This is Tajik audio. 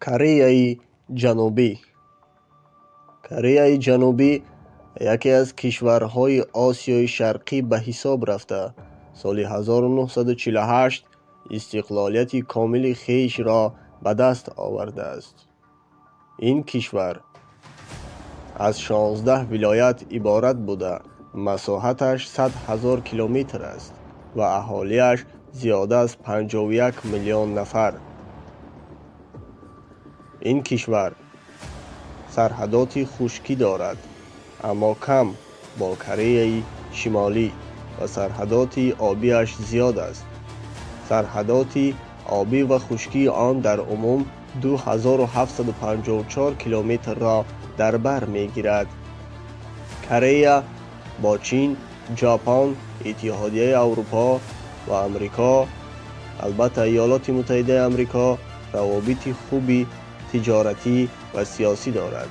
Кореяи Ҷанубӣ. Кореяи Ҷанубӣ яке аз кишварҳои Осиёи Шарқӣ ба ҳисоб рафта, соли 1948 истиқлолияти комили хешро ба даст овардааст. Ин кишвар аз 16 вилоят иборат буда, масоҳаташ 100 ҳазор километр аст ва аҳолиаш зиёда аз 51 миллион нафар. Ин кишвар сарҳадоти хушкӣ дорад, аммо кам бо Кореяи Шимолӣ ва сарҳадоти обиаш зиёд аст. Сарҳадоти обӣ ва хушкии он дар умум 2754 километрро дар бар мегирад. Корея бо Чин, Ҷопон, Иттиҳодияи Аврупо ва Амрико, албатта Иёлоти Муттаҳидаи Амрико, равобити хуби тиҷоратӣ ва сиёсӣ дорад.